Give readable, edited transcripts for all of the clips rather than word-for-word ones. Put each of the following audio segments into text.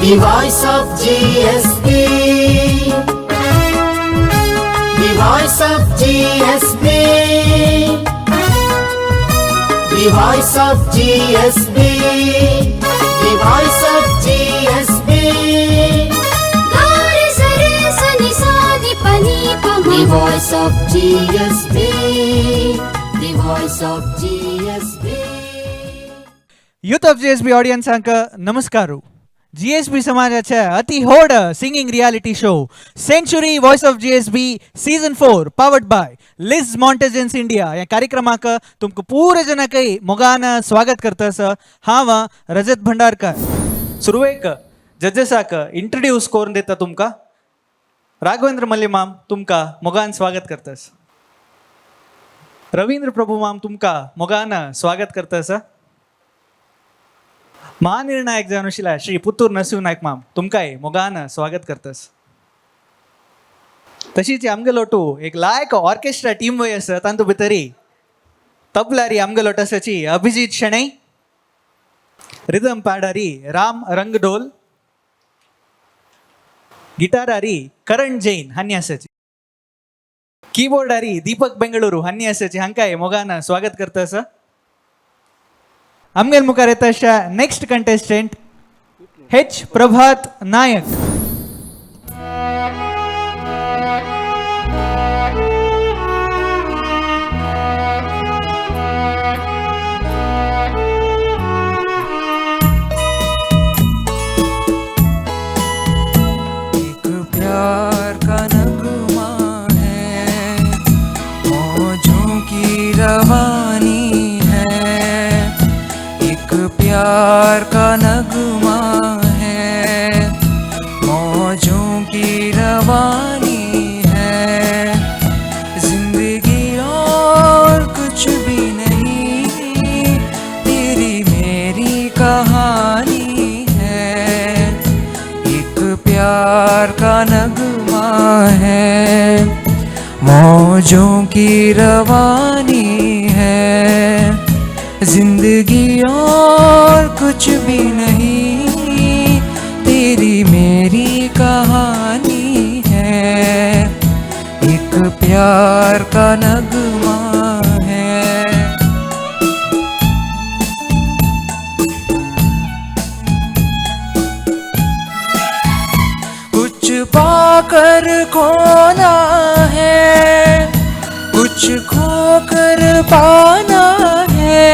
The voice of GSB. The voice of GSB. The voice of GSB. The voice of GSB. The voice of GSB. The voice of GSB. Youth of GSB ऑडियन्सांक नमस्कार. GSB समाजाच्या अति होड singing reality show Century Voice of GSB season 4 powered by Liz Montagens India या कार्यक्रमाक तुमकां पुरे जनाकय मोगान स्वागत करतस. हांव रजत भंडारकर. सुरवेक जजेसाक इंट्रोड्यूस करून दिता तुमकां. राघवेंद्र मल्ली माम, तुमकां मोगान स्वागत करतस. रवींद्र प्रभू माम, तुमकां मोगान स्वागत करतस. महानिर्णायक जावन आशिल्ल्या श्री पुत्तूर नरसिंह नायक माम, तुमकांय मोगान स्वागत करतस. तशीच आमगेलो टू एक लायक ऑर्केस्ट्रा टीम वय आसा. तांतू भितरी तबलारी आमगेलो आसाची अभिजीत शणै, रिदम पॅडारी राम रंगडोल, गिटारारी करण जैन हांणी आसाची, कीबोर्डारी दीपक बेंगळुरू हांणी आसाची. हांकांय मोगान स्वागत करता. आमगेल मुखार येता अशा नेक्स्ट कंटेस्टंट एच प्रभात नायक. एक प्यार का नगमा है, मौजों की रवानी है. एक प्यार का नगमा है, मौजों की रवानी है. जिंदगी और कुछ भी नहीं, तेरी मेरी कहानी है. एक प्यार का नगमा है, मौजों की रवानी है. जिंदगी और कुछ भी नहीं, तेरी मेरी कहानी है. एक प्यार का नगमा है. कुछ पाकर खोना है, कुछ खोकर पाना है.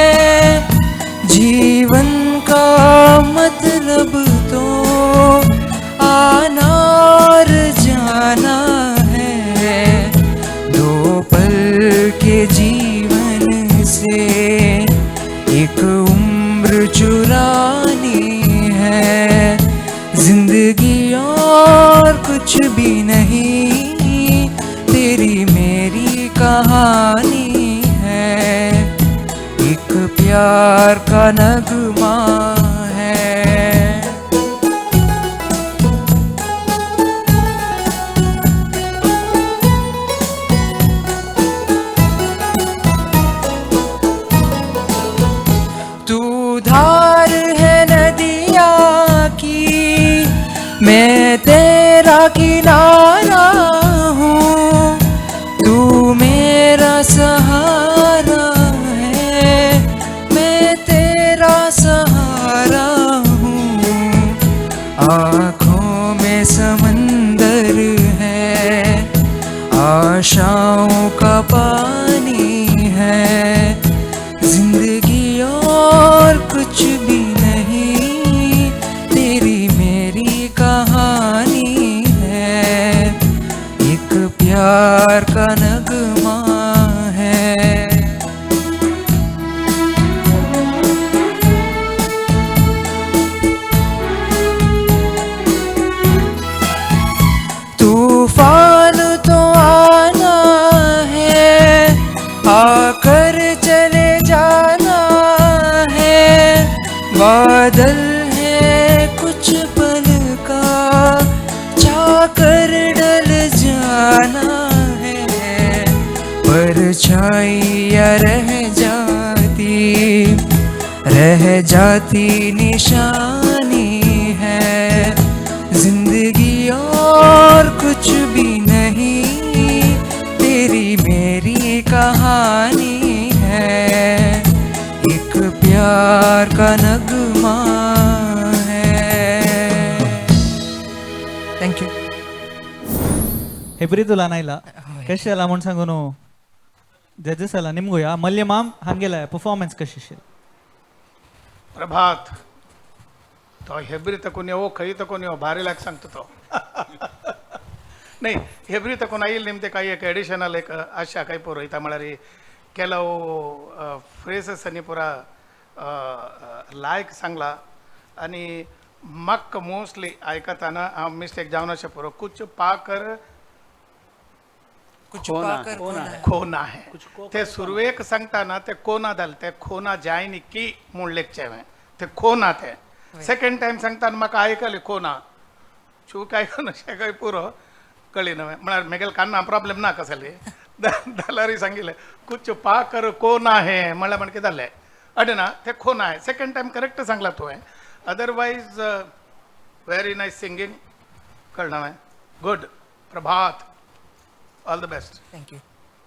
जीवन का मतलब तो आना और जाना है. दो पल के जीवन से एक उम्र चुरानी है. जिंदगी और कुछ भी नहीं, तेरी मेरी कहानी है. एक प्यार का नगमा है. तू धार है नदिया की, मैं तेरा किनारा हूँ. तू मेरा सहारा है, मैं तेरा सहारा हूँ. आँखों में समंदर है, आशाओं का पानी है. जिंदगी और कुछ भी नहीं, तेरी मेरी कहानी है. एक प्यार का नगमा है. तूफान तो आना है, आकर चले जाना है. बादल है कुछ पल का, छाकर ढल जाना है. परछाइयाँ रह जाती, रह जाती निशानी है. कुछ भी नहीं, तेरी मेरी कहानी है, एक प्यार का नगमा है। Thank you. हेब्री तुला नायला कशें जाला म्हूण सांगू न्हू जजेस जाला निमगो या मल्य माम हांगेला परफॉर्मन्स कशी शी? प्रभात, तो हेबरी तकून येवो, खंय तकून येवो, भारी लाग सांगता तो. नाही, हेबरी तकून आयिल्ले निमते काही एक एडिशनल एक आशा काही पुरयता, म्हळ्यार ಕೆಲವು फ्रेसेस आनी पुरा लायक सांगला आनी म्हाका मोस्टली आयकतना हांव मिस्टेक जावन अशें पुरो, कुछ पाकर कुछ पाकर खोना है। खोना है, ते सुरवेक सांगतना ते कोना जालें, ते खोना जायनी की म्हूण लेखचें हांवें, ते खोना ते सेकंड टायम सांगतना म्हाका आयकलें खोना, चूक आयकून अशें काय पुरो कळ्ळी न्हय, म्हळ्यार म्हगेल्या कान्ना प्रॉब्लेम ना कसली जाल्यारय सांगिल्लें कुछ पाकर कोना है म्हळ्यार म्हण कितें जालें अडें ना, ते खोना है सेकंड टायम करेक्ट सांगलां तुवें. अदरवायज व्हेरी नायस सिंगींग, कळ्ळें हांवें. Good Prabhat, all the best. Thank you.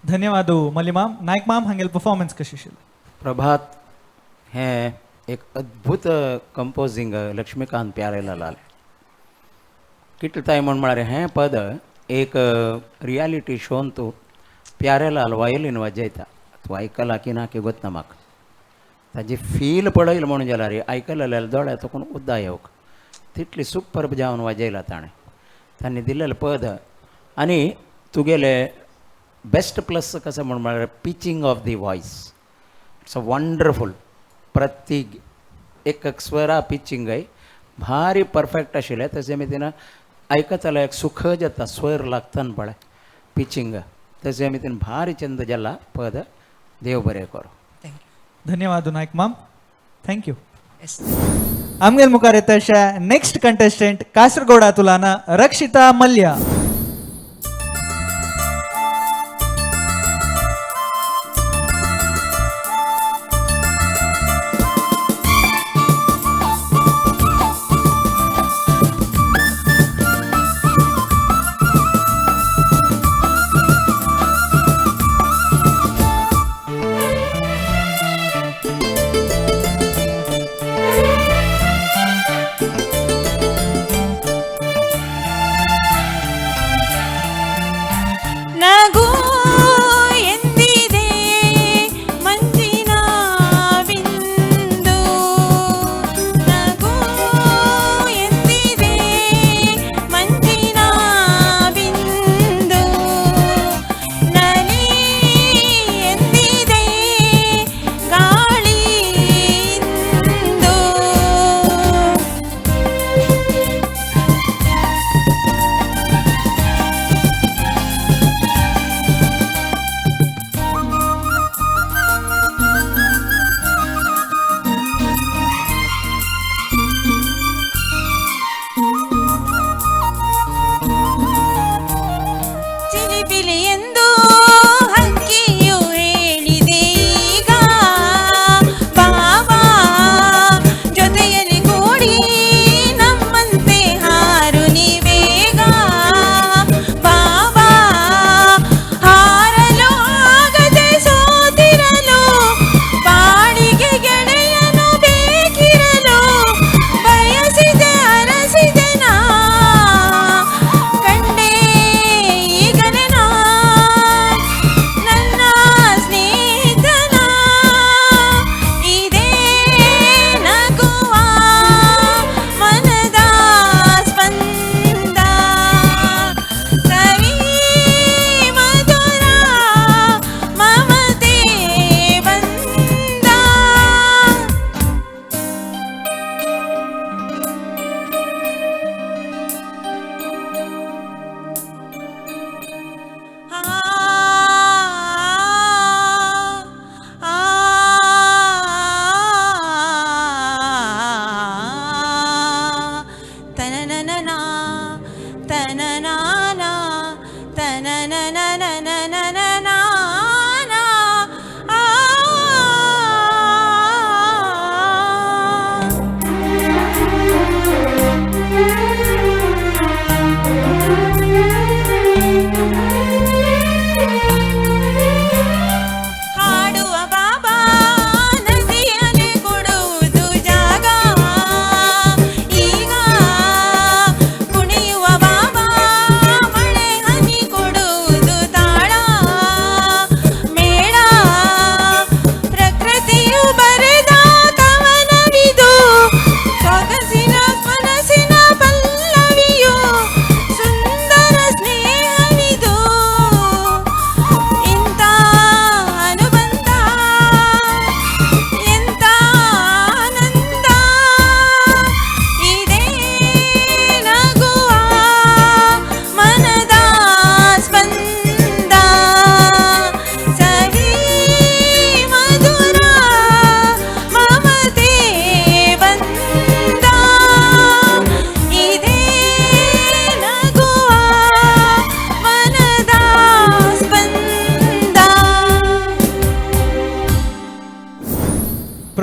धन्यवाद मल्य माम. नायक माम हांगेल परफॉर्मन्स कशी शी? प्रभात हें एक अद्भुत कंपोजींग लक्ष्मीकांत प्यारेलाल कितलें ताय म्हूण म्हळ्यार हें पद एक रियलिटी शोन तूं प्यारेलाल वायलीन वाजयता, तूं आयकला की ना की गोत ना म्हाका, ताजी फील पळयल म्हणून जाल्यार आयकलें जाल्यार दोळ्या तकून उद्दा येवक तितली सुपर जावन वाजयला ताणें, तांणी दिलेलें पद. आनी तुगेले बेस्ट प्लस कसं म्हण म्हळ्यार pitching of the voice, it's a wonderful. प्रत्येक एक एक स्वरा पिचिंगय भारी परफेक्ट आशिल्लें, तशें आमी तेन्ना आयकताले एक सुख जाता, स्वर लागतना पळय पिचिंग, तशें आमी तेन्ना भारी चंद जाला पद. देव बरें करूं. Thank you. धन्यवाद नायक माम, thank you. S. आमगेल मुखार येता अशा नेक्स्ट कंटेस्टंट कासरगोडा तुलाना रक्षिता मल्ल्या.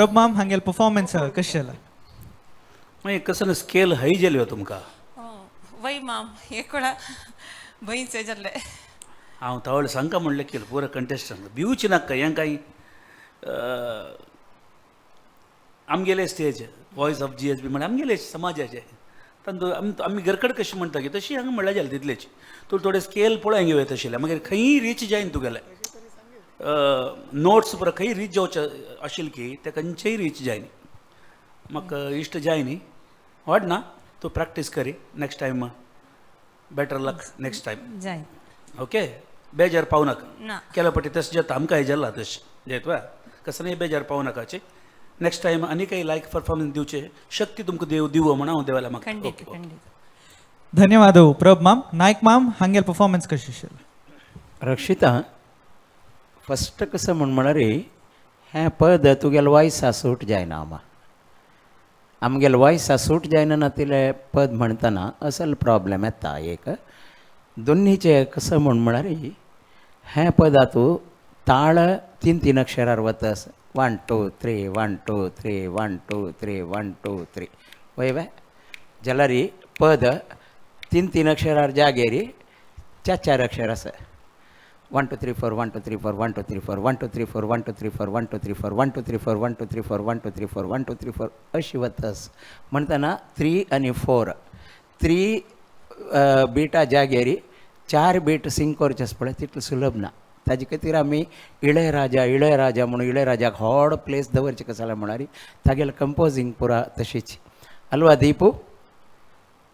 प्रभ माम हांगेल परफॉर्मन्स कशें जालें? मागीर कसो स्केल हय जाल्यो तुमकां? वय माम एकोडा भंयचे जाल्ले. हांव तवळ सांगका म्हणलें केलं पुरो कंटेस्टंट भिवची नाका. हें कांय आमगेले stage voice of GSB म्हळ्यार आमगेले समाजाचे तांतू आमी घरकड कशी म्हणटा की तशी हांगा म्हणल्यार जालें तितलेच. तूं थोडे स्केल पळोवंक घेवया तशें मागीर खंयी रीच जायना तुगेलें नोट्स पुरो खंय रीच जावचे आशिल्ले की ते खंयचेय रीच जायना. म्हाका इश्ट जाय न्ही व्हड ना तूं प्रॅक्टीस करी next time better luck next time. जाय ओके बेजार पावू नाका. ना केल्या पटी तशें जाता आमकां जाला तशें जायत वा कसं नाही बेजार पावू नाकाचे. नेक्स्ट टायम आनी काही लायक परफॉर्मन्स दिवचे शक्ती तुमकां देव दिवो म्हणून हांव देवाला मागता. खंडीत खंडीत. धन्यवाद प्रभ माम. नायक माम हांगेल परफॉर्मन्स कशें आशिल्लें? रक्षिता फस्ट कसं म्हण म्हळ्यार हें पद तुगेलें वॉयसा सूट जायना. आमा आमगेले वॉयसा सूट जायना ना तिलें पद म्हणटना असल प्रॉब्लेम येता. एक दोन्हीचे कसं म्हण म्हळ्यार हें पद तूं ताळ तीन तीन अक्षरार वतस 1 2 3 1 2 3 1 2 3 1 2 3 वय वे जाल्यार पद तीन तीन अक्षरार जागेरी चार चार अक्षर आसा. 1 2 3 4 1 2 3 4 1 2 3 4 1 2 3 4 1 2 3 4 1 2 3 4 1 2 3 4 1 2 3 4 1 2 3 4 1 2 3 4 अशी वतस म्हणटना 3 आनी 4 3 बीटा जागेरी 4 बीट सिंग करचे आसा पळय तितलें सुलभ ना. ताजे खातीर आमी इळयराजा इळयराजा म्हणून इळयराजाक व्हड प्लेस दवरचें कशें जाल्यार म्हळ्यार तागेलें कंपोजींग पुरा तशीच. ಅಲ್ವಾ ದೀಪು?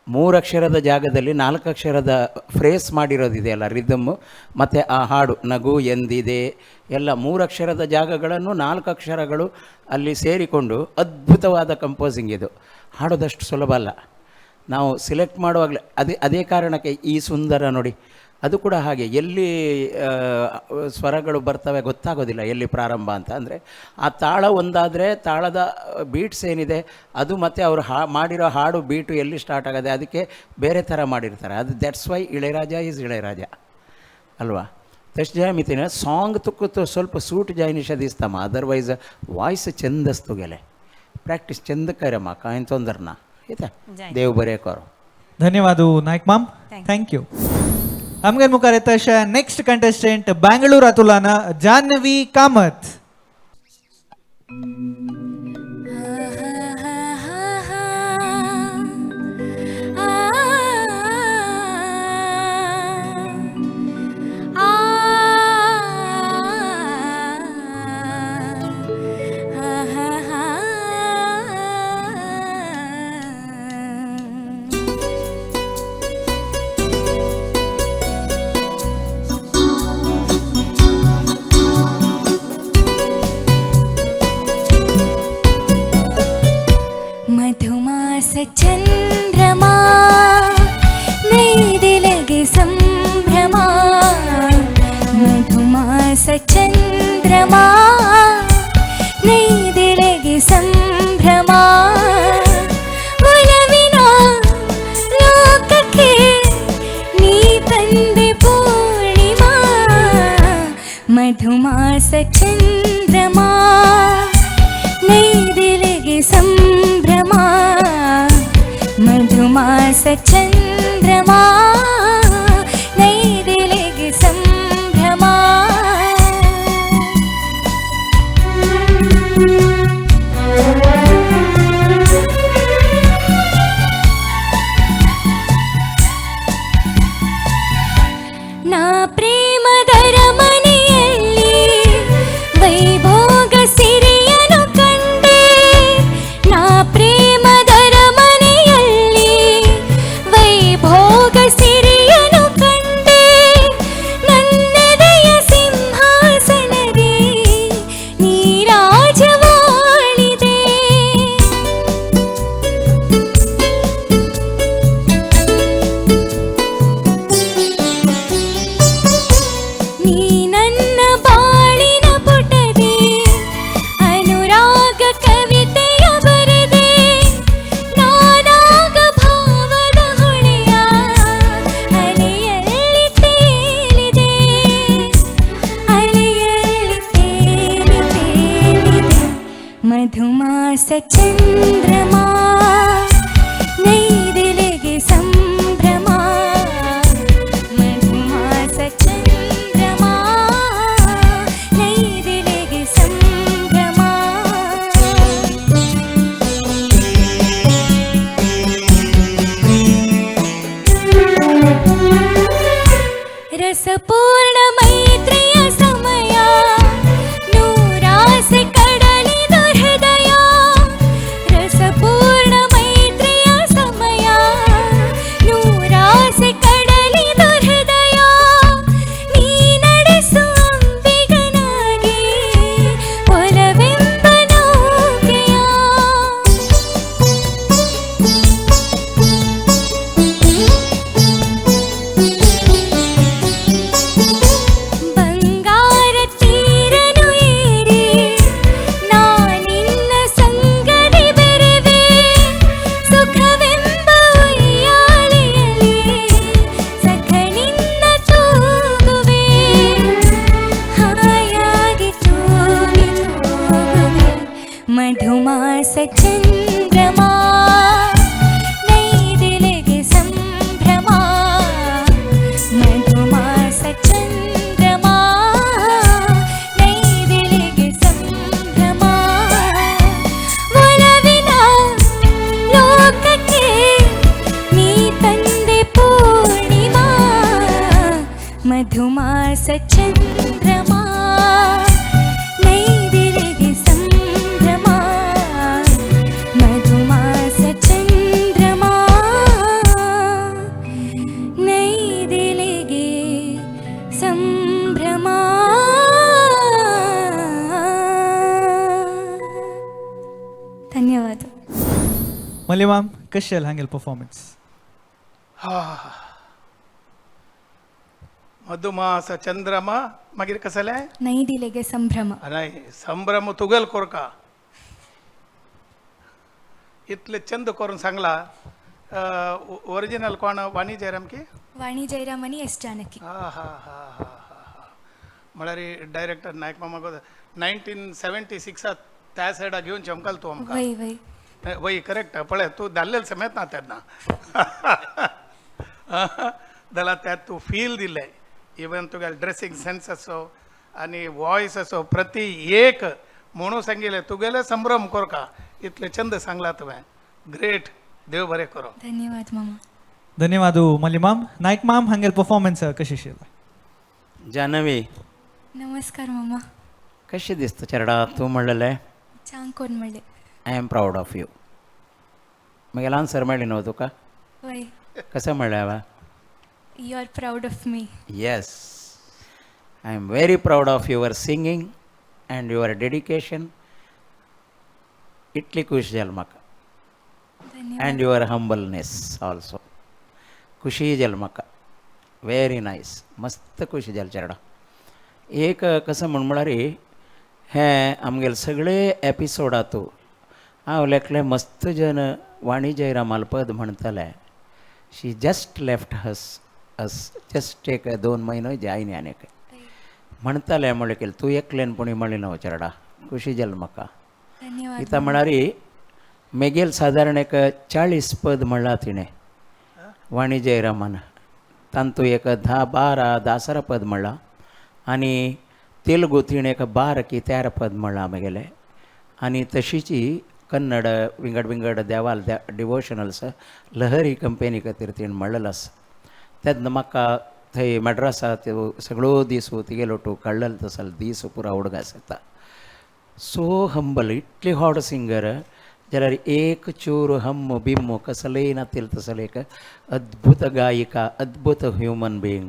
3 ಅಕ್ಷರದ ಜಾಗದಲ್ಲಿ 4 ಅಕ್ಷರದ ಫ್ರೇಸ್ ಮಾಡಿರೋದಿದೆಯಲ್ಲ ರಿದಮ್ಮು ಮತ್ತು ಆ ಹಾಡು ನಗು ಎಂದಿದೆ ಎಲ್ಲ 3 ಅಕ್ಷರದ ಜಾಗಗಳನ್ನು 4 ಅಕ್ಷರಗಳು ಅಲ್ಲಿ ಸೇರಿಕೊಂಡು ಅದ್ಭುತವಾದ ಕಂಪೋಸಿಂಗ್ ಇದು. ಹಾಡೋದಷ್ಟು ಸುಲಭ ಅಲ್ಲ. ನಾವು ಸಿಲೆಕ್ಟ್ ಮಾಡುವಾಗಲೇ ಅದೇ ಅದೇ ಕಾರಣಕ್ಕೆ ಈ ಸುಂದರ ನೋಡಿ ಅದು ಕೂಡ ಹಾಗೆ ಎಲ್ಲಿ ಸ್ವರಗಳು ಬರ್ತವೆ ಗೊತ್ತಾಗೋದಿಲ್ಲ ಎಲ್ಲಿ ಪ್ರಾರಂಭ ಅಂತ. ಅಂದರೆ ಆ ತಾಳ ಒಂದಾದರೆ ತಾಳದ ಬೀಟ್ಸ್ ಏನಿದೆ ಅದು ಮತ್ತು ಅವರು ಮಾಡಿರೋ ಹಾಡು ಬೀಟು ಎಲ್ಲಿ ಸ್ಟಾರ್ಟ್ ಆಗೋದೆ ಅದಕ್ಕೆ ಬೇರೆ ಥರ ಮಾಡಿರ್ತಾರೆ. ಅದು that's why Ilaiyaraaja is Ilaiyaraaja ಅಲ್ವಾ? ತಷ್ಟು ಜಾಮಿತಿನ ಸಾಂಗ್ ತುಕ್ಕು ಸ್ವಲ್ಪ ಸೂಟ್ ಜಾಯಿನಿಷ ದಿಸ್ತಮ್ಮ. ಅದರ್ವೈಸ್ ವಾಯ್ಸ್ ಚಂದಸ್ತುಗೆಲೆ ಪ್ರಾಕ್ಟೀಸ್ ಚಂದ ಕರಮ್ಮ ಕಾಯ್ ತೊಂದರ್ನ ಆಯ್ತಾ? ದೇವ್ ಬರೇ ಕರೋ. ಧನ್ಯವಾದ ನಾಯ್ಕ್ ಮಾಮ್. Thank you. आमगेर मुखार येता अशें नेक्स्ट कंटेस्टंट बेंगळूर अतुलाना जान्हवी कामत. चंद्रमा नई दिलगे संभ्रमा मधुमास चंद्रमा नई दिलगे संभ्रमा ಒಲವಿನ ಲೋಕಕ್ಕೆ ನೀ ತಂದೆ ಪೂರ್ಣಿಮಾ ಮಧುಮಾಸ ಚಂದ್ರಮಾ ನೈ ದಿಲಗೆ ಸಂಭ್ರಮಾ ಮಧುಮಾಸ ಚಂದ್ರಮಾ ನೈ ದಿಲಗೆ ಸಂಭ್ರಮಾ. ನಾ ಪ್ರೇಮದರ ಮನೆಯಲ್ಲಿ ವೈಭೋಗ ಸಿರಿಯನು ಕಂಡೆ ನಾ ಪ್ರೇಮದರ ಮನೆಯಲ್ಲಿ ವೈಭೋಗ. ರಸಪೂರ್ಣ ಮೈತ್ರಿಯ ಸಮಯ ನೂರಾಸೆ ಕಡಲಿದ ಹೃದಯ ರಸಪೂರ್ಣ ಮೈತ್ರಿಯ ಸಮಯ ನೂರಾಸೆ ಕಡಲಿದ ಹೃದಯ ನೀ ನಡೆಸು ಅಂಬಿಗನಾಗಿ ಒಲವೆಂಬ ನೌಕೆಯ. ಬಂಗಾರ ತೀರನು ಏರಿ ನಾ ನಿನ್ನ ಸಂಗದಿ ಬೆರೆವೆ ಸುಖವೆಂಬ ಉಯ್ಯಾಲೆಯಲ್ಲಿ ಸಖ ನಿನ್ನ ತೂಗುವೆ ಹಾಯಾಗಿ ತೂಗಿ ತೂಗುವೆ ಮಧುಮಾಸ ಚಂದ್ರಮ ನೈದಿಲೆಗೆ ಸಂಭ್ರಮ ಮಧುಮಾಸ ಚಂದ್ರಮ ನೈದಿಲೆಗೆ ಸಂಭ್ರಮ ಒಲವಿನ ಲೋಕಕ್ಕೆ ನೀ ತಂದೆ ಪೂರ್ಣಿಮಾ ಮಧುಮಾಸ ಚಂದ್ರಮ ನೈದಿಲೆಗೆ ಸಂಭ್ರಮ ಮಧುಮಾಸ ಚಂದ್ರಮ ನೈದಿಲೆಗೆ ಸಂಭ್ರಮ. ಧನ್ಯವಾದ. मल्ली माम, कशें जालें हांगेल परफॉर्मन्स? मधुमास चंद्रमा, मागीर कसलें? ನೈದಿಲೆಗೆ ಸಂಭ್ರಮ. नाही, संभ्रम तुगेल कोरका इतले चंद करून सांगला. ओरिजिनल कोण, वाणी जयराम की? ವಾಣಿ ಜಯರಾಮ್ आणि एस जानकी. हा हा हा हा हा, म्हळ्यार डायरेक्टर नायक मामा 1976 त्या सायडा घेवन चमकाल तूं आमकां. वय वय. वय, करेक्ट. पळय, तूं धाडलेलें समेत ना तेन्ना जाल्यार त्यात तूं फील दिलें. इवन तुगेलें ड्रेसींग सेन्स आसो आनी वॉयस आसो, प्रति एक म्हणून सांगिल्लें तुगेलें संभ्रम कोरका इतलें चंद सांगलां तुवें. ग्रेट, देव बरें करो. धन्यवाद मामा. धन्यवाद मल्ली माम. नायक माम, हांगेल परफॉर्मन्स कशें आशिल्लें? जानवी. नमस्कार मामा. कशें दिसता चेरडा तूं म्हणलेलें? चांग कोण म्हणलें. I am proud of you. मागीर आन्सर मेळ्ळी न्हू तुका? वय. कशें म्हणलें हांवें? You are proud of me. Yes, I am very proud of your singing and your dedication. इतली खुश जाल म्हाका. धन्यवाद. अँड your humbleness also, खुशी जाल म्हाका. वेरी नायस, मस्त खुशी जाल चेरडा. एक कसं म्हण म्हळ्यार हें आमगेले सगळे एपिसोडांतू हांव लेखलें, मस्त जन वाणी जयरामाल पद म्हणटले. She just left us just एक 2 म्हयनो जायनी आनीक म्हणटाले म्हणलें केलें तूं एकल्यान पुणी म्हणलें ना चेरडा, खुशी जाल म्हाका. धन्यवाद. इता म्हळ्यार मेगेल सादारण एक 40 पद म्हणलां तिणें वाणी जयरामान, तांतू एक 10-12 दासरा पद म्हणलां आनी तेलुगू तिणें एक 12 की 13 पद म्हणलां मेगेलें आनी तशीची कन्नड विंगड विंगड देवाल डिवोशनल्स लहरी कंपनी खातीर तिणें म्हणलेलो आसा. तेन्ना म्हाका थंय मड्रासा त्यो सगळो दीस तिगेलो टू काडलेलो तसो दीस पुरा उडगास येता. सो हंबल, इतली हॉट सिंगर जाल्यार एक चूर हम्म बिम्म कसलेय नातील तसले एक अद्भुत गायिका, अद्भुत ह्युमन बिंग,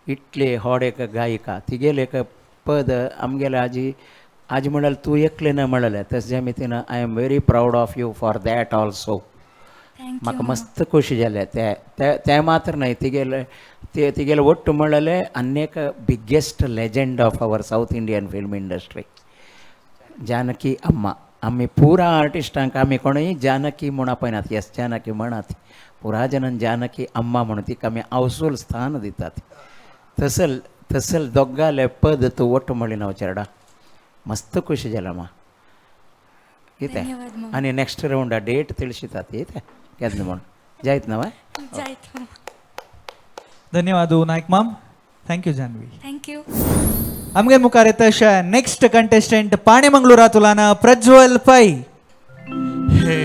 इतले हॉड एक गायिका. तिगेले एक पद आमगेले आजी आजी म्हळ्यार तूं एकलें ना म्हणलें तशें मितीन I am very proud of you for that also. म्हाका मस्त खोशी जालें. ते तें मात्र न्हय, तिगेले ते तिगेले ಒಟ್ಟು म्हणलें आनी एक biggest legend of our South Indian film industry, Janaki अम्मा. आमी पुरा आर्टिस्टांक आमी कोणूय जानकी म्हूण आपयनात, येस जानकी म्हणात, पुरा जनान जानकी अम्मा म्हणून तिका आमी आवसूल स्थान दितात. तसल तसल दोगाले पद तूं ಒಟ್ಟು म्हणली ना चेरडा, मस्त खुशी जालें मा कितें. धन्यवाद मामा. आनी नेक्स्ट रावंडा डेट ತಿಳಿಸಿतात येते केन्ना म्हूण जायत ना वय? जायत मामा. धन्यवाद नायक माम. Thank you Janvi. Thank you. आमगे मुखार येता नेक्स्ट कंटेस्टंट पाणेमंगळूरातुलान प्रज्वल पै. हे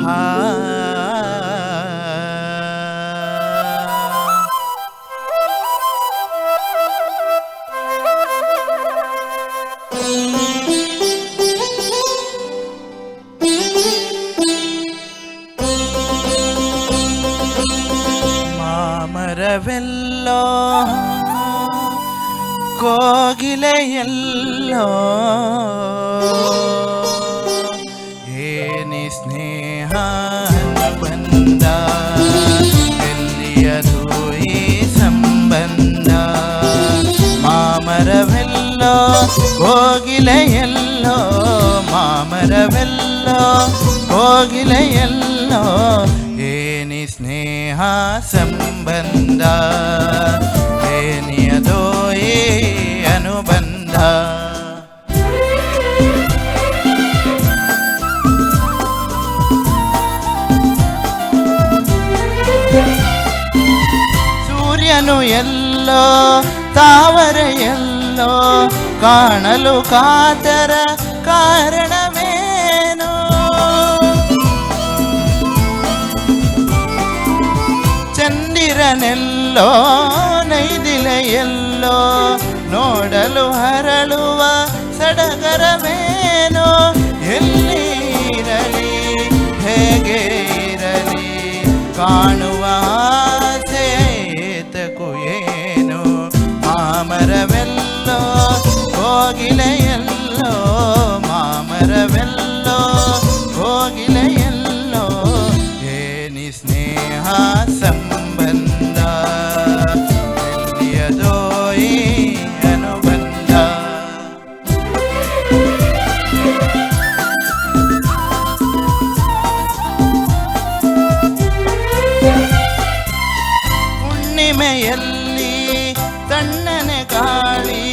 हा. ಕೋಗಿಲೆಯೆಲ್ಲೋ ಏನಿ ಸ್ನೇಹ ಅನುಬಂಧ ಎಲ್ಲಿಯದು ಈ ಸಂಬಂಧ ಮಾಮರವೆಲ್ಲೋ ಕೋಗಿಲೆಯೆಲ್ಲೋ ಮಾಮರವೆಲ್ಲೋ ಕೋಗಿಲೆಯೆಲ್ಲೋ ಏನಿ ಸ್ನೇಹ ಸಂಬಂಧ ಏನಿಯದೋ ಈ ಅನುಬಂಧ. ಸೂರ್ಯನು ಎಲ್ಲೋ ತಾವರೆಯೆಲ್ಲೋ ಕಾಣಲು ಕಾತರ ಕಾರಣವೇನು ಚಂದಿರನೆಲ್ಲೋ ನೈದಿಲೆಯೆಲ್ಲೋ ನೋಡಲು ಹರಳುವ ಸಡಗರವೇನು ಎಲ್ಲಿ ಇರಲಿ ಹೇಗೆ ಇರಲಿ ಕಾಣುವ ಆಸೆ ಏತಕು ಏನು ಮಾಮರವೆಲ್ಲೋ ಕೋಗಿಲೆಯೆಲ್ಲೋ ಮಾಮರವೆಲ್ಲೋ ಕೋಗಿಲೆಯೆಲ್ಲೋ ಏನಿ ಸ್ನೇಹ ಸಂಬಂಧ ಎಲ್ಲಿಯದೋ ಈ ಅನುಬಂಧ. ಹುಣ್ಣಿಮೆಯಲ್ಲಿ ತಣ್ಣನೆ ಗಾಳಿ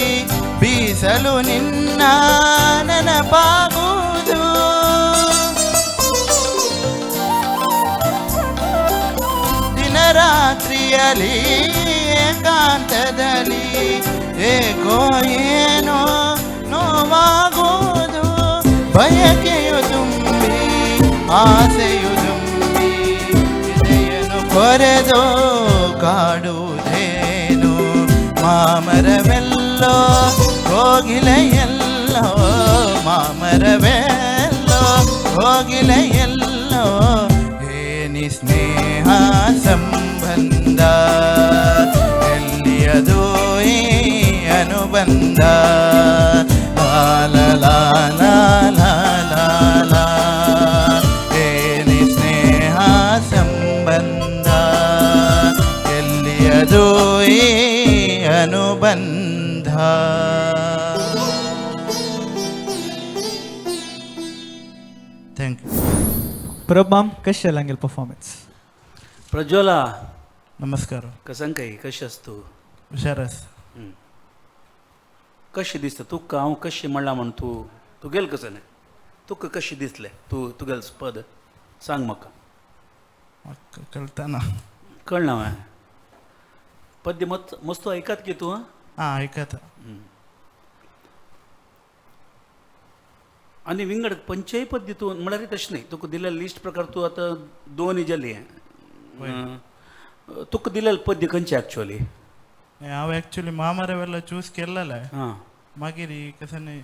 ಬೀಸಲು ನಿನ್ನ ನೆನಪಾಗುವುದು ದಿನರಾತ್ರಿಯಲಿ ಏಕಾಂತದಲ್ಲಿ ಏಕೋ ಏನೋ ನೋವಾಗುವುದು ಬಯಕೆಯು ತುಂಬಿ ಆಸೆಯು ತುಂಬಿ ಇದೆಯನು ಕೊರೆದು ಕಾಡುವುದೇನು ಮಾಮರವೆಲ್ಲೋ ಕೋಗಿಲೆಯೆಲ್ಲೋ ಮಾಮರವೆಲ್ಲೋ ಕೋಗಿಲೆಯೆಲ್ಲೋ ಏನಿ ಸ್ನೇಹ ಸಂಬಂಧ ಎಲ್ಲಿಯದು ಈ ಅನುಬಂಧ ಲಾ ಲಾ ಲಾ ಲಾ ಲಾ ಲಾ ಏನಿ ಸ್ನೇಹ ಸಂಬಂಧ ಎಲ್ಲಿಯದು ಈ ಅನುಬಂಧ. Thank you. Prabh ma'am, कशें लागेल परफॉर्मन्स? प्रज्वला. नमस्कार. कसंकाय कशें आस तूं? हुशार आस. कशें दिसता तुका हांव कशें म्हणलां म्हण तूं तुगेलें कसं न्ही तुका कशें दिसलें तूं तुगेलें पद सांग म्हाका. म्हाका कळतना. कळना हांवें पद्य मत मस्त आयकात की तूं. आं आयकता. आनी विंगड पंचय पद्य तूं म्हळ्यार तशें न्ही तुका दिल्ले लिस्ट प्रकार तूं आतां दोन जाली तुका दिल्लें पद्य खंयचें एक्चुअली? हांव एक्चुअली मामारेवेलो चूज केल्लें आं मागीर कसं न्ही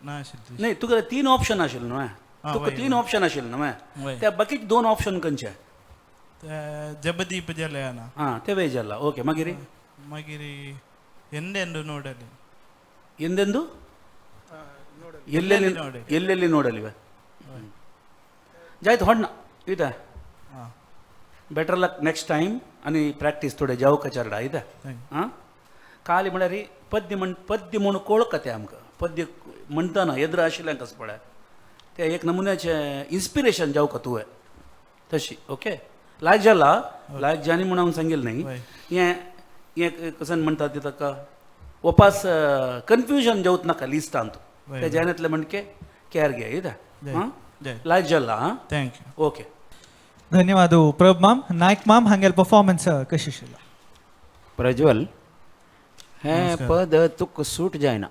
ना आशिल्लें. न्ही तुका तीन ऑप्शन आशिल्ले न्हय तुका वय, तीन ऑप्शन आशिल्ले न्हय वय. त्या बाकीचे दोन ऑप्शन खंयचे? जबदीप जालें ना. आं ते वेज जाला ओके मागीर मागीर ಎಂದೆಂದು ನೋಡಲಿ. ಎಂದೆಂದು ಎಲ್ಲೆಲ್ಲಿ ನೋಡಿ. ಎಲ್ಲೆಲ್ಲಿ ನೋಡಲಿವೆ जायत होडना इता आं बेटर लक नेक्स्ट टायम आनी प्रॅक्टीस थोडे जावं कचारडा इता. Thank आं काली म्हळ्यार पद्य म्हण पद्य म्हूण कोळका तें आमकां पद्य म्हणटना येद्र आशिल्लें कसं पळय तें एक नमुन्याचें इन्स्पिरेशन जावं का तुवें तशी ओके लायक जाला लायक जानी म्हूण हांव सांगेल न्ही वय. हें हें कसं म्हणटा तें ताका वपास कन्फ्युजन जावत नाका लिस्टांत वय, ते जायनातलें म्हणके केअर घे इता. जय. आं जय. लायक जाला आं thank you. Okay. धन्यवाद प्रभ माम. नायक माम हांगेल परफॉर्मन्स कशी आशिल्लो? प्रज्वल हें नमस्कार. पद तुका सूट जायना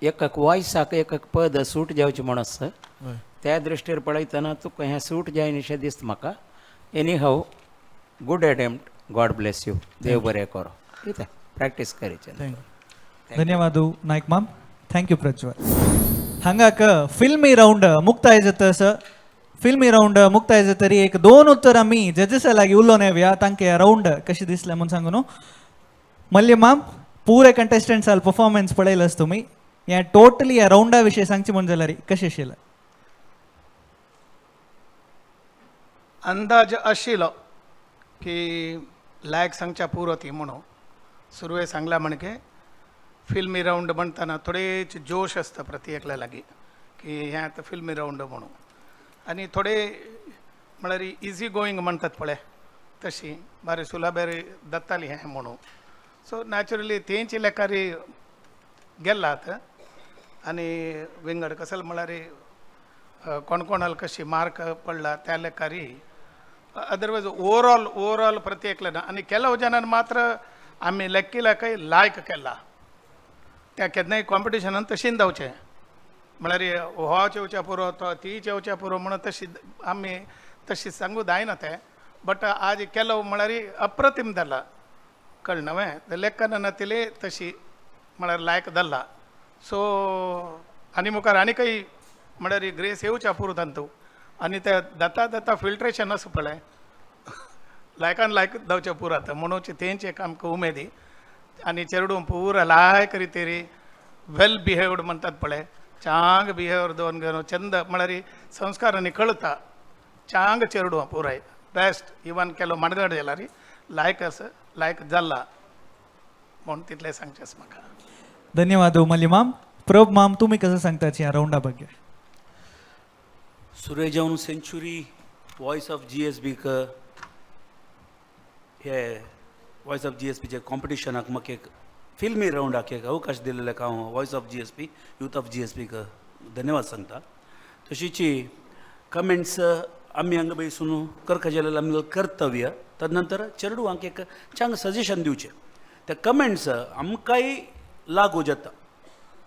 एक एक वॉयसाक एक एक पद सूट जावचें म्हूण आसता वय. त्या दृश्टीर पळयतना तुका हें सूट जायना दिसता म्हाका. Anyhow good attempt, God bless you, देव बरें करो. कितें प्रॅक्टीस करीचे. Thank you. धन्यवाद नायक माम. Thank you Prajwal. हांगाक फिल्मी रावंड मुक्ताय जाता सर. फिल्मी रावंड मुक्ताय जातरी एक दोन उत्तर आमी जजेसा लागीं उलोवन येवया तांकां रावंड कशें दिसलें म्हूण सांगू न्हू. मल्य माम, पुरे कंटेस्टंट्साल परफॉर्मन्स पळयलास तुमी. ह्या टोटली ह्या रावंडा विशीं सांगची म्हण जाल्यार कशें आशिल्लें? अंदाज आशिल्लो की लायक सांगच्या पुरो ती म्हणून सुरवे सांगला म्हणके फिल्मी रावंड म्हणटाना थोडेच जोश आसता प्रति एकल्या लागीं की हें आतां फिल्मी रावंड म्हणून आनी थोडे म्हळ्यार इजी गोईंग म्हणटात पळय तशी बारी सुलाबेर दत्ताली हें म्हणून. सो नॅचरली तेंची लेखारी गेल्ला आतां आनी विंगड कसल म्हळ्यार कोण कोणाल कशी मार्क पडला त्या लेखारी. अदरवायज ओवरऑल ओवरऑल प्रति एकले ना. आनी ಕೆಲವು जनान मात्र आमी लेखिला काही लायक केला त्या केन्नाय कॉम्पिटिशनान तशीन धांवचें म्हळ्यार हो येवच्या पुरो तो ती येवच्या पुरो म्हणून तशी आमी तशी सांगू जायना तें. बट आज केलो म्हळ्यार अप्रतीम जाला कळ्ळें न्हय लेखन नातिले तशी म्हळ्यार लायक जाला. सो आनी मुखार आनी काही म्हळ्यार ग्रेस येवच्या पुरो तांतू आनी ते जाता जाता फिल्ट्रेशन आसा पळय लायकान लायक जावचें पुरो आतां म्हणून तेंच एक आमकां उमेदी आनी चेडूं पुरा लायक रितीरी वेल बिहेव्ड म्हणटात पळय चांग बिहेवर दवरून घेवन चंद म्हळ्यार संस्कारांनी कळता चांग चेडूं पुराय बेस्ट इवन केलो माणगड जाल्यार लायक आसा लायक जाला म्हूण तितलें सांगचें आसा म्हाका. धन्यवाद उमली माम. प्रभ माम तुम्ही कसं सांगता ह्या रावंडा ಬಗ್ಗೆ? सुरे जावन सेंचुरी वॉयस ऑफ GSBक हे वॉयस ऑफ GSBच्या कॉम्पिटिशनाक म्हाका एक फिल्मी रावंडाक एक अवकाश दिलेलो हांव voice of GSB youth of GSBक धन्यवाद सांगता. तशीची कमेंट्स आमी हांगा बैसून करका जाल्यार आमगेलें कर्तव्य. तदनंतर चेडवांक एक चांग सजेशन दिवचें. ते कमेंट्स आमकांय लागू जाता.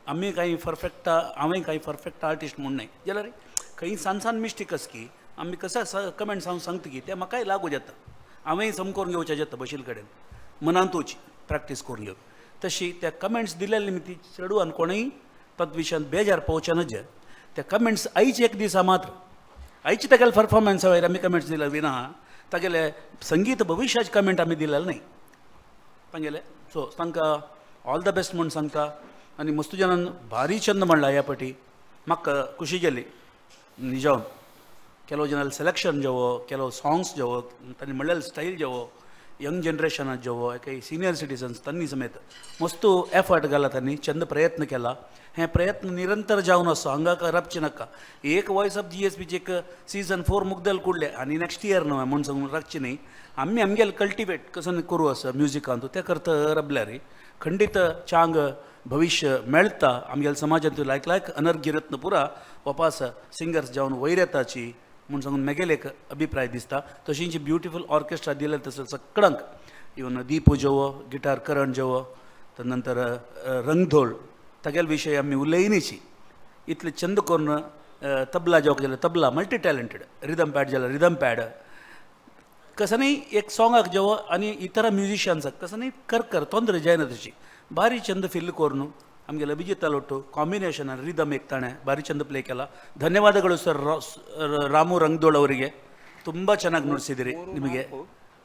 आमी कांय परफेक्ट हांवें कांय परफेक्ट आर्टिस्ट म्हूण न्हय जाल्यार खंय सान सान मिस्टेक आसा की आमी कसो कमेंट्स हांव सांगता की ते म्हाकाय लागू जाता. हांवेंय सम करून घेवचें जाता बशील कडेन मनांतूच प्रॅक्टीस करून घेवन. तशी त्या कमेंट्स दिलेले निमित्ती चेडवान कोणूय तत् विशयान बेजार पावचें नजे. त्या कमेंट्स आयचे एक दिसा मात्र आयचे तागेले परफॉर्मन्सा वयर आमी कमेंट्स दिले विना तागेले संगीत भविश्याचे कमेंट आमी दिलेले न्हय तांगेले. सो तांकां ऑल the best म्हूण सांगता. आनी मस्तू जनान भारी चंद म्हणला ह्या पाटी म्हाका खुशी जाली निजावन. ಕೆಲವು ಜನ ಸೆಲೆಕ್ಷನ್ ಜವೋ ಕೆಲವು ಸಾಂಗ್ಸ್ ಜವೋ तांणी म्हणलेले स्टायल जेवो यंग जनरेशनात जेवो काही सिनियर सिटीजन्स तांणी समेत मस्तू एफर्ट घाला तांणी चंद प्रयत्न केला. हे प्रयत्न निरंतर जावन आसा हांगा राबचे नाका. एक वॉयस ऑफ GSBचे एक सीजन 4 मुगदल कुडले आनी नेक्स्ट इयर न्हय म्हूण सांगून राखचे न्ही. आमी आमगेले कल्टिवेट कसो करूं आसा म्युजिकांत तें करता रबल्यार खंडीत चांग भविश्य मेळटा आमगेल्या समाजांत. लायक लायक अनर्घ्य रत्न पुरा वापास सिंगर्स जावन वयर येताची म्हूण सांगून मेगेले एक अभिप्राय दिसता. तशींच ब्युटिफूल ऑर्केस्ट्रा दिलें तसं सगळ्यांक इवन दीपू जेवो गिटार करण जेवो तदनंतर रंगधोळ तागेले विशय आमी उलयनीची इतले चंद करून तबला जेवक जाल्यार तबला मल्टी टॅलंटेड रिदम पॅड जाल्यार रिदम पॅड कसं न्ही एक सॉंगाक जेवो आनी इतर म्युजिशियन्साक कसं न्ही कर कर तोंदरे जायना तशी बारी चंद फिल करून आमगेले अभिजित तालोट्टू ಕಾಂಬಿನೇಷನ್ ರಿದಮ್ एक ತಾಣೆ ಭಾರಿ ಚಂದ ಪ್ಲೇ ಕೇಳ. ಧನ್ಯವಾದಗಳು ಸರ್ ರಾಮು ರಂಗದೋಳ್ ಅವರಿಗೆ. ತುಂಬ ಚೆನ್ನಾಗಿ ನುಡಿಸಿದಿರಿ ನಿಮಗೆ.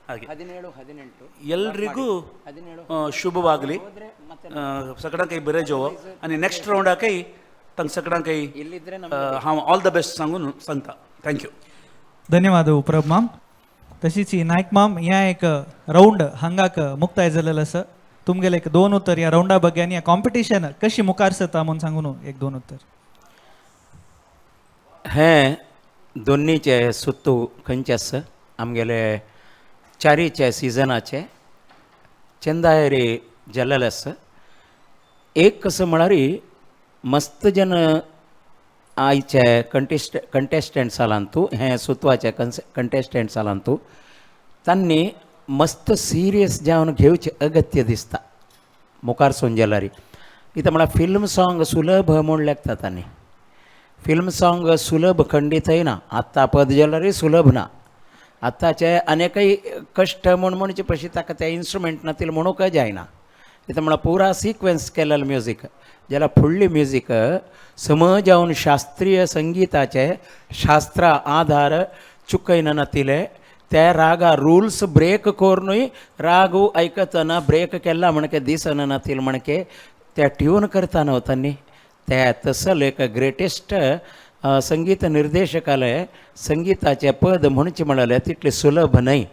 ಹಾಗೆ 17 18 ಎಲ್ರಿಗೂ ಶುಭವಾಗಲಿ. ಸಕಡಾಂಕೈ ಬರೇ ಜೋವ आणि ನೆಕ್ಸ್ಟ್ ರೌಂडाಕೈ ತಂಗ ಸಕಡಾಂಕೈ हांव ऑल the best सांगून सांगता. Thank you. धन्यवाद प्रभ माम. तशीच ही नायक माम ह्या एक रावंड हांगाक मुक्ताय जालेलो आसा. तुमगेले एक दोन उत्तर ह्या रावंडा ಬಗ್ಗೆ आनी ह्या कॉम्पिटिशन कशी मुखार सरता म्हूण सांगून एक दोन उत्तर. हें दोन्नीचे सुत्तू खंयचे आसा आमगेले चारीचे सिजनाचे चंदायरी जाल्लेले आसा. एक कसं म्हळ्यार मस्त जन आयचे कंटेस्टंट्स आलांतू हें सुतवाचे कंटेस्टंट्स आलांतू तांणी मस्त सिरियस जावन घेवचें अगत्य दिसता मुखार सून जाल्यार. कित्याक म्हळ्यार फिल्म सॉंग सुलभ म्हूण लेखता तांणी. फिल्म सॉंग सुलभ खंडीतय ना. आत्तां पद जाल्यारय सुलभ ना. आतांचे अनेकय कश्ट म्हूण म्हणचे पशी ताका ते इन्स्ट्रुमेंट नातील म्हणूंकय जायना. कित्याक म्हळ्यार पुरा सिक्वेन्स केलेलें म्युजीक जाल्यार फुडली म्युजीक समज जावन शास्त्रीय संगीताचे शास्त्रा आधार चुकयना नातिले त्या रागा रूल्स ब्रेक करूनय रागू आयकतना ब्रेक केला म्हणके दिसना नातील म्हणके त्या ट्यून करता न्हू तांणी त्या तसल एक ग्रेटेस्ट संगीत निर्देशकाले संगीताचें पद म्हणचे म्हळ्यार तितलें सुलभ न्हय.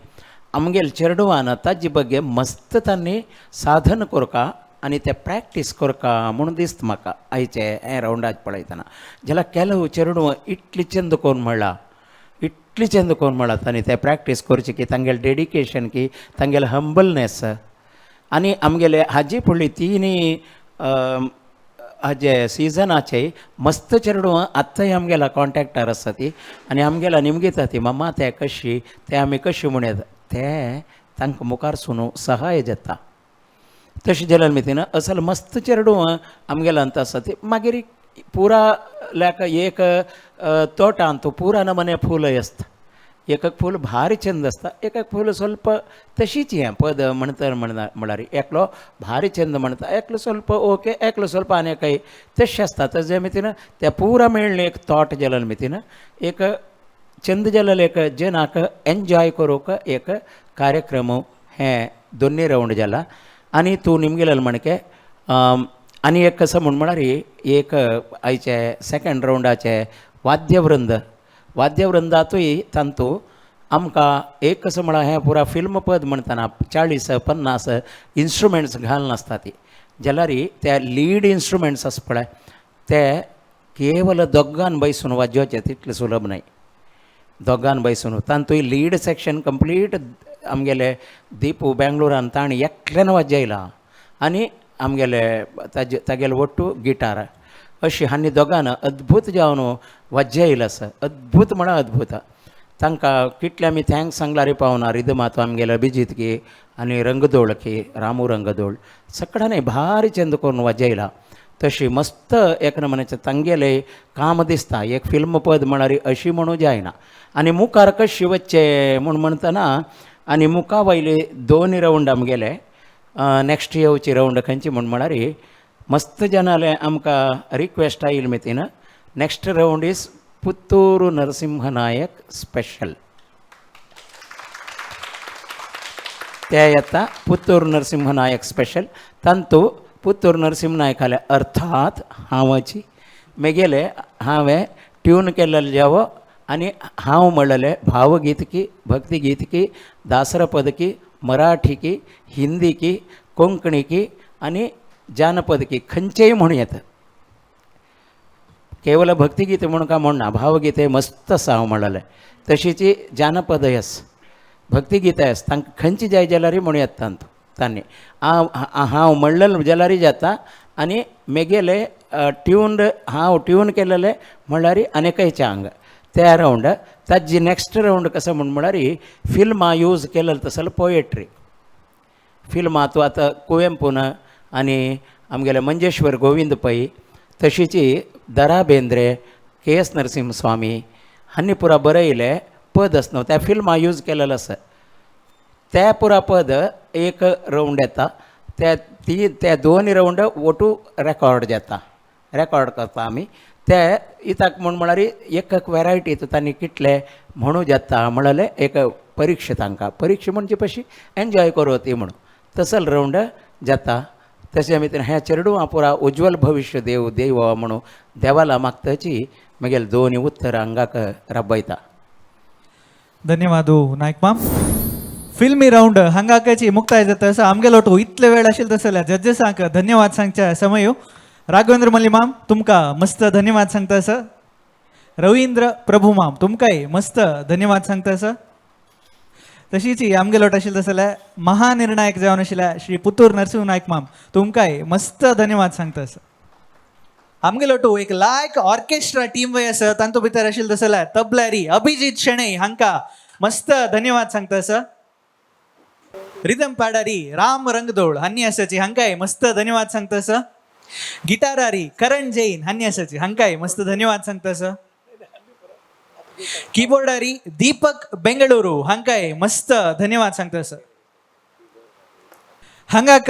आमगेले चेडवान ताजे बगे मस्त तांणी साधन करका आनी ते प्रॅक्टीस करका म्हूण दिसता म्हाका आयचे हें रावंडाक पळयतना. जाल्यार केलो चेडवां इतली चंद करून म्हणला, इतली चंद करून म्हणला तांणी ते प्रॅक्टीस करची की तांगेलें डेडिकेशन की तांगेलें हंबलनेस. आनी आमगेले हाजी फुडली तिनी हाजे सिजनाचे मस्त चेडवां आत्तांय आमगेल्या कॉन्टॅक्टार आसा ती आनी आमगेल्या निमगिता ती मम्मा ते कशी ते आमी कशी म्हण येता ते तांकां मुखार सून सहाय जाता. तशें जाल्यार मितीन असल मस्त चेडवां आमगेल्या अंत आसा ती मागीर पुरा लेका एक तोटांत पुरा नमने फूल आसता, एक एक फूल भारी चंद आसता, एक एक फूल ಸ್ವಲ್ಪ तशीच हें पद म्हणटा म्हणल्यार एकलो भारी चंद म्हणटा, एकलो ಸ್ವಲ್ಪ ओके, एकलो ಸ್ವಲ್ಪ आनी काही तशें आसता. तशें मितीन त्या पुरा मेळ्ळें एक तोट जाल्यार मितीन एक चंद जाल्यार एक जनाक एन्जॉय करूंक एक कार्यक्रम हें दोन्ही रावंड जाला. आनी तूं निमगेलें म्हणके आनी एक कसो म्हूण म्हळ्यार एक आयचे सेकंड रावंडाचे वाद्यवृंद, वाद्यवृंदातूय तांतू आमकां एक कसो म्हळ्यार हें पुरा फिल्म पद म्हणटना 40-50 इन्स्ट्रुमेंट्स घालून आसता ती जाल्यार त्या लीड इन्स्ट्रुमेंट्स आसा पळय ते केवल दोगान बैसून वाजोवचे तितलें सुलभ न्हय. दोगान बैसून तांतूय लीड सेक्शन कंप्लीट आमगेले दीपू बेंगलोरान ताणें एकल्यान वाजयला आनी आमगेले ताजे तागेले वट्टू गिटार अशी हांणी दोगान अद्भूत जावन वाजयला आसा. अद्भूत म्हळ्यार अद्भूत. तांकां कितले आमी thanks सांगल्यार पावना. रिदमातो आमगेले अभिजीत की आनी रंगदोळ की रामू रंगदोळ सगळ्यांनी भारी चंद करून वाजयला. तशी मस्त एक नमुन्याचें तांगेलें काम दिसता. एक फिल्म पद म्हळ्यार अशी म्हणूं जायना. आनी मुखार कशी वचचें म्हूण म्हणटना आनी मुखा वयले दोन रावंड आमगेले नॅक्स्ट येवची रावंड खंयची म्हूण म्हळ्यार मस्त जनाले आमकां रिक्वेस्ट आयिल्ली मितीन next round is Puttur Narasimha Nayak special. ते येता पुत्तूर नरसिंह नायक स्पेशल. तांतू पुत्तूर नरसिंह नायकाले अर्थात हांवाची मेगेले हांवें ट्यून केल्लें जावो आनी हांव म्हणलेलें भावगीत की भक्तिगीत की दासरपद की मराठी की हिंदी की कोंकणी की आनी जानपद की खंयचेय म्हणूं येता. केवल भक्तिगीत म्हणून काय म्हणना, भावगीत मस्त आसा हांव म्हणलेलें. तशीच जानपदय आसा, भक्तिगीताय आसा, तांकां खंयची जाय जाल्यारूय म्हणूं येता तांणी. हांव हांव म्हणलेलें जाल्यारूय जाता आनी मेगेले ट्यून हांव ट्यून केलेलें म्हणल्यार आनी आंग त्या रावंड. ताजी नॅक्स्ट रावंड कसो म्हूण म्हळ्यार फिल्मां यूज केलेलें तसो पोएट्री फिल्मां तूं आतां कुवेंपून आनी आमगेले मंजेश्वर गोविंद पै तशीच दरा बेंद्रे के एस नरसिंह स्वामी हांणी पुरा बरयलें पद आसा न्हू त्या फिल्मां यूज केलेलें आसा. त्या पुरा पद एक रावंड येता त्या ती त्या दोन रावंड ओटू रेकॉर्ड जाता, रेकॉर्ड करता आमी. ते इताक म्हूण म्हळ्यार एक एक वेरायटी तांणी कितले म्हणूं जाता म्हणलें एक परिक्षा तांकां परिक्षा म्हणजे पशी एन्जॉय करूं ती म्हणून तसल रावंड जाता. तशें आमी ह्या चेडवां पुरा उज्वल भविश्य देव देव म्हणून देवाला मागताची मागीर दोन उत्तर हांगाक राबयता. धन्यवाद नायक माम. फिल्मी रावंड हांगाकाची मुक्ताय जाता असो आमगेलो तो इतले वेळ आशिल्लो तसो जाल्यार जजेसांक धन्यवाद सांगच्या समय. राघवेंद्र मल्ली माम तुमकां मस्त धन्यवाद सांगता सर. रवींद्र प्रभू माम तुमकांय मस्त धन्यवाद सांगता सर. तशीच आमगेलो आशिल्लो तसो जाल्यार महानिर्णायक जावन आशिल्ल्या श्री पुत्तूर नरसिंह नायक माम तुमकांय मस्त धन्यवाद सांगता सर. आमगेलो टू एक लायक ऑर्केस्ट्रा टीम वय आसा तांतू भितर आशिल्लो तसो जाल्यार तबलारी अभिजीत शेणै हांकां मस्त धन्यवाद सांगता सर. रिदम पाडारी राम रंगदोळ हांणी आसाची हांकांय मस्त धन्यवाद सांगता सर. गिटारारी करण जैन हांणी आसाची हांकांय मस्त धन्यवाद सांगता सर. कीबोर्डारी दीपक बेंगळुरू हांकांय मस्त धन्यवाद सांगता सर. हांगाक